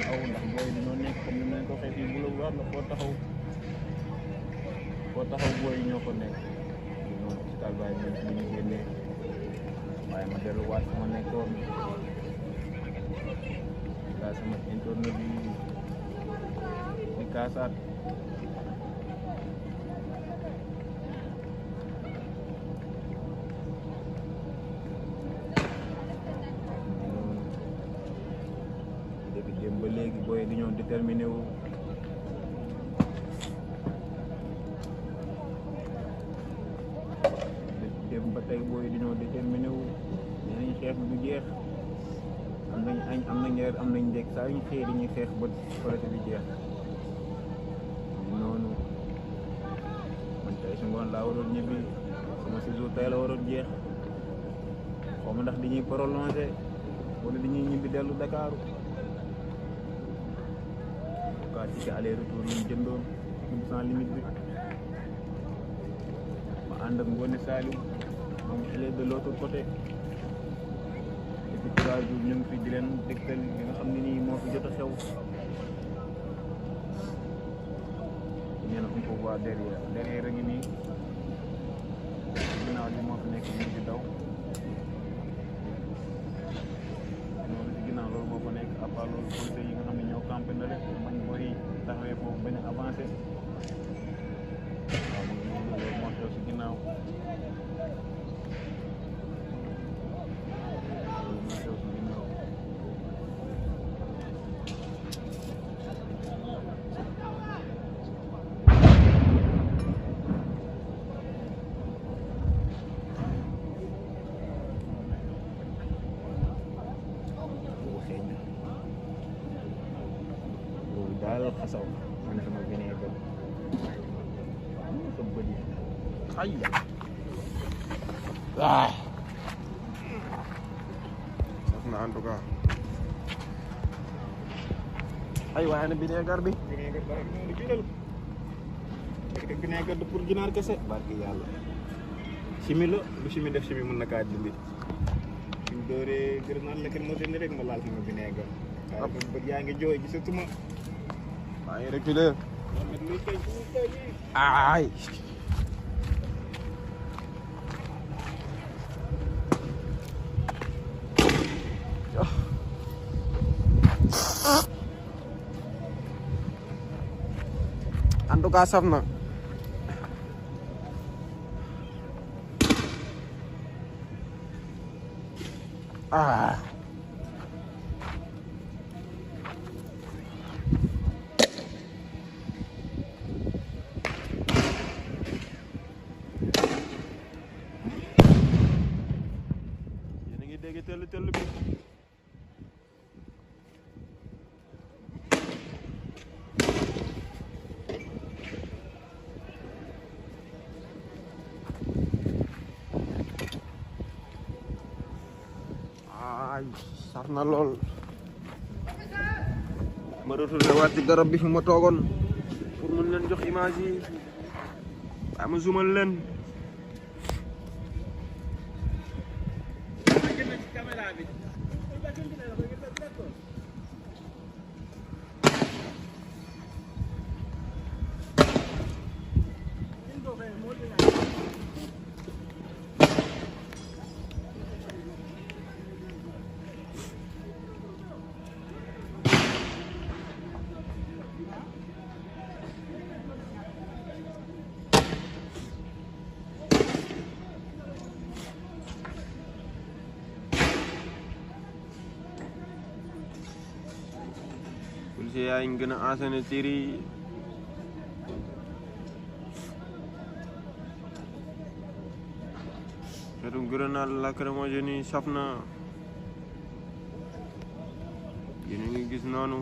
ñu aw ndax booy dañoo nekk comme ni ma leen ko waxee fii bu la war na foo taxaw booy yi ñoo ko nekk noonu si kalbaay ñu ñu génnee waaye ma delluwaat sama nekkoon laa sama internet bi di kaasaat depuis démb ba léegi booy di ñoo déterminé wu démb ba tey booy di ñoo déterminé wu nee nañ xeex du jeex am nañ añ am nañ reer am nañ ndékk saa yu ñu xëyee dañuy xeex ba projet bi jeex noonu man tey su ngoon laa waroon ñibbi sama séjour tey la waroon jeex xaw ma ndax dañuy prolongé wala dañuy ñibbi dellu Dakar en tout cas ticket aller retour lañ jëndoon sans limite bi ma ànd ak Ngoné Saliou moom elle est de l'autre côté depuis 3 jours ñu ngi fi di leen dégtal li nga xam ne nii moo fi jot a xew nee na on peut voir derrière a ngi nii ginnaaw li moo fi nekk ñu ngi di daw noonu si ginnaaw loolu moo fa nekk à part loolu policiers yi nga xam ne ñoo campé na rek bañ booy taxawee foofu bañ a avancé waaw mu ngi noonu loolu moo xew si ginnaaw loolu moo xew si ginnaaw daal xasaw man sama vinaigre sa bët yi ay waay saf na en tout cas ay waaye na vinaigre bi vinaigre ba rek noonu jëlal parce que vinaigre du pour ginaar kese barke yàlla chimie la lu chimie def chimie mën na kaa dindi suñ dooree grenade lekk moo tënk rek ma laal sama vinaigre waaye bët yaa ngi jooy gisatuma maa ngi reculé ay en tout cas saf na dégg tëll bi ay saf na lool ma retourné waat ci garab bi fu ma toogoon pour mun leen jox image yi waaye ma zoomal leen policiers yaa ngi gën a enchaîner tir yi xeetu grenade lacrymogène yi saf na yéen a ngi gis noonu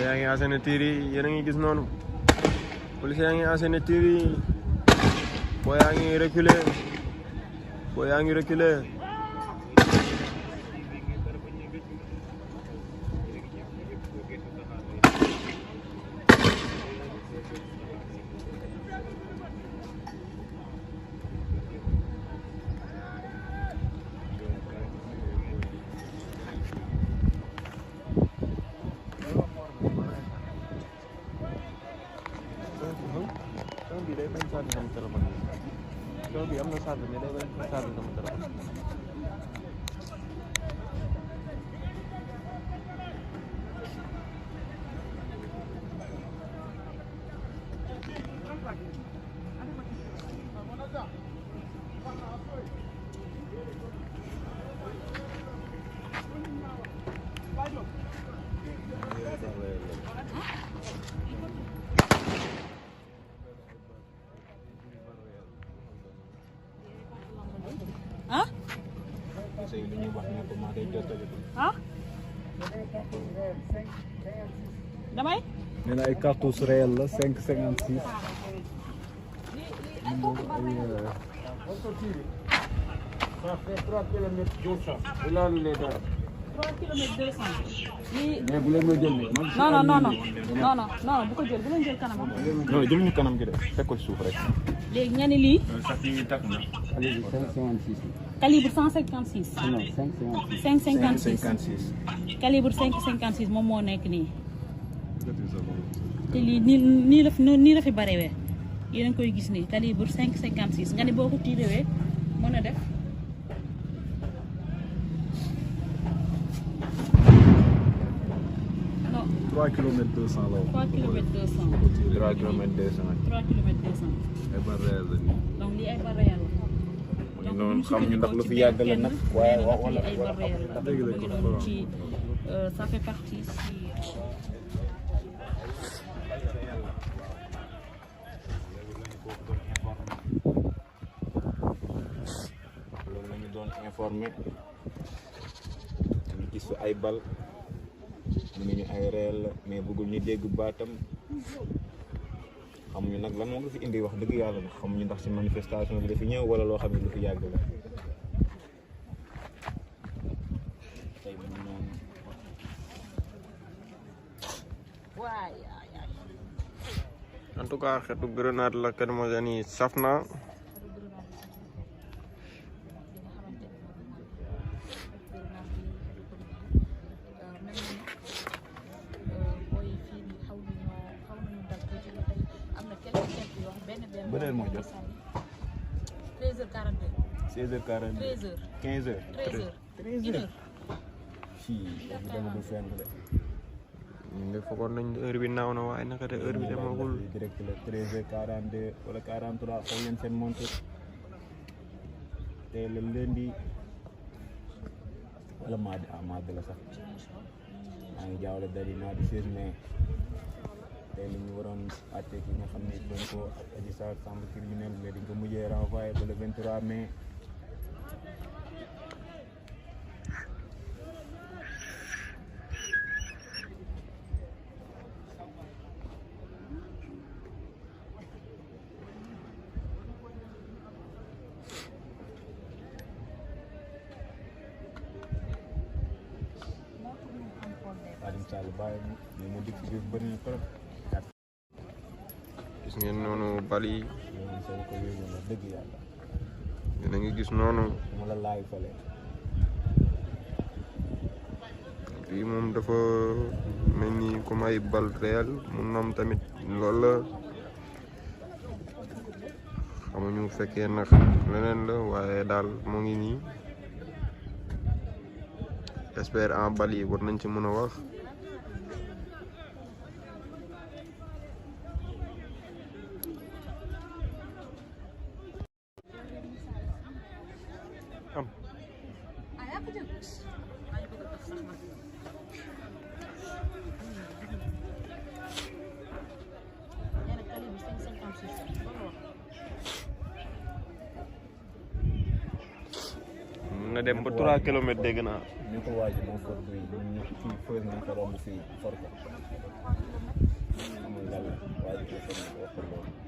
yaa ngi enchaîné tir yi yéen a ngi gis noonu police yaa ngi enchaîné tir yi boo yaa ngi reculer bi day bañ chargé sama téléphone bi am na chargé mais day bañ chargé sama téléphone ah. ah. damay. nee na ay cartouche réel la 5,56. Ça fait 3 kilomètres 200. Il a les dents. 3 kilomètres 200. lii. mais bu leen ma jël nii. non bu ko jël bu leen jël kanam. non jël ñu kanam gi de fekk ko ci suuf rek. léegi nga ne lii. sax yi takk na. calibre 5,56. calibre 156. non 5,56. 5,56. calibre 5,56 moom moo nekk nii. te lii nii la fi barewee yéen a ngi koy gis nii calibre 5,56 nga ne boo ko tiirewee mën a def. non 3 kilomètres 200 la. 3 kilomètres 200. 3 kilomètres 200. 3 kilomètres 200. ay ban réel la nii. donc lii ay bar réel la. donc noonu xamuñu ndax lu fi yàgg la nag. waaye wala ay bar réel la. dëgg la mu ngi noonu ci ça fait partie ci. loolu la ñu doon informé ñu gis ay bal mu ngi ñu ay réel la mais bëggul ñu dégg baatam xamuñu nag lan moo nga fi indi wax dëgg yàlla nag xamuñu ndax ci manifestation bi dafa ñëw wala loo xam ne lu fi yàgg la tey mu ngi noonu en tout cas xeetu grenade lacrymogène yi saf na ba heure mooy jot 13h42. 16h42 13h. 15h 13h. 13h fii dafa demagul fenn de ñu ngi foogoon nañ heure bi naaw na waaye naka de heure bi demagul direct la 13h42 wala 43 xool leen seen montre tey la lundi wala mardi la sax maa ngi jaawale dari mardi 16 mai tey la ñu waroon àtte ki nga xam ne Sonko ak Adji Sarr chambre criminelle mais dañ ko mujjee renvoyé ba le 23 mai Adim Sall bàyyi mu dikk bi bëri na trop gis ngeen noonu bal yi yoon seen ko yooyu na dëgg yàlla yéen a ngi gis noonu mu la laay fale fii moom dafa mel ni comme ay bal réel mu noom tamit loolu la xamuñu fekkee nag leneen la waaye daal moo ngi nii j'espère en bal yi war nañ ci mën a wax na dem ba 3 kilomètres dégg naa. ñu ko waaj moo for duy ñu kii fële nañ ko romb fii for ko amul lan la waaj ko for ko wax ko loolu